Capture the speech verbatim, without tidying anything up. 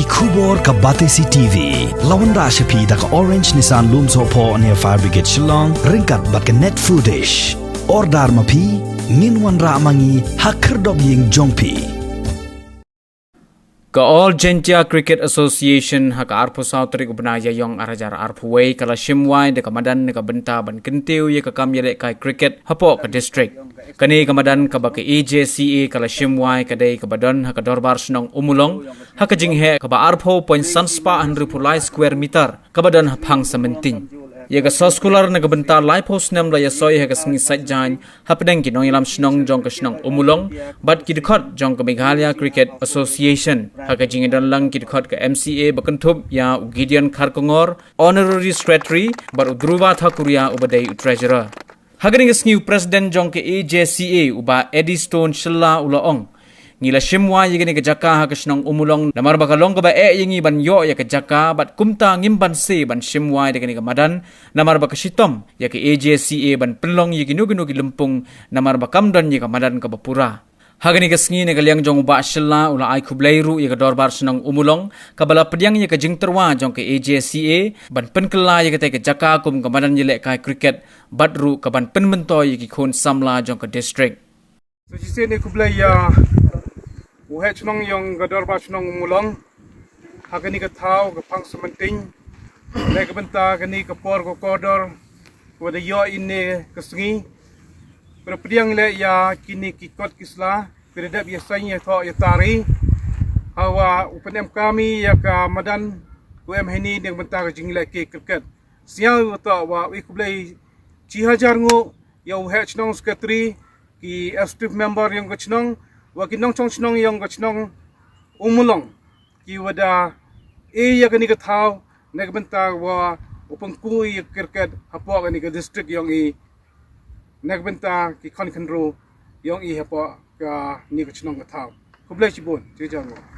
Khubor ka Batesi T V. La wanrah sha phi da ka Orange Nissan Lumsohphoh near Fire Brigade Shillong, ryngkat bad ka Net Foodish. Order ma phi, ngin wanrah ma ngi ha khyrdop ïing jong phi. Ka All Jaintia Cricket Association ha ka arphew saw tarik u bnai Ïaïong ar hajar arphew wei ka la shim wai da ka madan na ka bynta ban kyntiew ïa ka kam ïalehkai cricket hapoh ka district. Kane ka madan kaba ka A J C A ka la shim wai ka dei kaba don ha ka dorbar shnong Umulong, ha ka jingheh kaba arphew point san spah hynriewphew lai square meter, kaba don ha Phang Samynting. Ïa ka soskular na ka bynta laiphew snem la ïasoi ha ka sngi Saitjaiñ hapdeng ki nongïalam shnong jong ka shnong Umulong bad ki dkhot jong ka Meghalaya Cricket Association. Ha ka jingïadon lang ki dkhot ka M C A ba kynthup ïa u Gideon Kharkongor, Honorary Secretary, bad u Dhruva Thakuria uba dei u Treasurer. Ha kane ka sngi u President jong ka A J C A, u Bah Eddie Stone Shylla, u la ong, ngi la shim wai ïa kane ka jaka ha ka shnong Umulong namar ba ka long kaba eh ïa ngi ban ïoh ïa ka jaka, bad kumta ngim banse ban shim wai da kane ka madan namar ba ka shitom ïa ka A J C A ban pynlong ïa kino kino ki lympung namar ba kam don ïa ka madan kaba pura. Ha kane ka sngi, na ka liang jong u Bah Shylla, u la ai khublei ruh ïa ka dorbar shnong Umulong kaba la pdiang ïa ka jingtyrwa jong ka A J C A ban pynkylla ïa katei ka jaka kum ka madan ïalehkai cricket, bad ruh ka ban pynmyntoi ïa ki khun samla jong ka district. Sa shisien ai khublei ïa u heh shnong ïong ka dorbar shnong Umulong ha kane ka thaw ka Phang Samynting, na ka bynta kane ka por ka kordor kaba da ïoh ïa kane ka sngi. Pynpdiang leh ïa kine ki kot ki sla, pynrung dep ïa seng ïa thoh ïa tari. Hawa u pynemkam ïa ka madan u em heini na ka bynta ka jinglehkai cricket. Sngewbha thoh wa u khublei shi hajar nguh ïa u heh shnong, secretary, ki executive member ïong ka shnong, wa ki nongchong shnong ïong ka shnong Umulong, ki wa da ïa kane ka thaw na ka bynta wa u pynku ïa ka cricket hapoh kane ka district ïong i, na ka bynta ki khon khynroo ïong i hapoh kane ka shnong ka thaw. Khublei shibun, shi hajar nguh.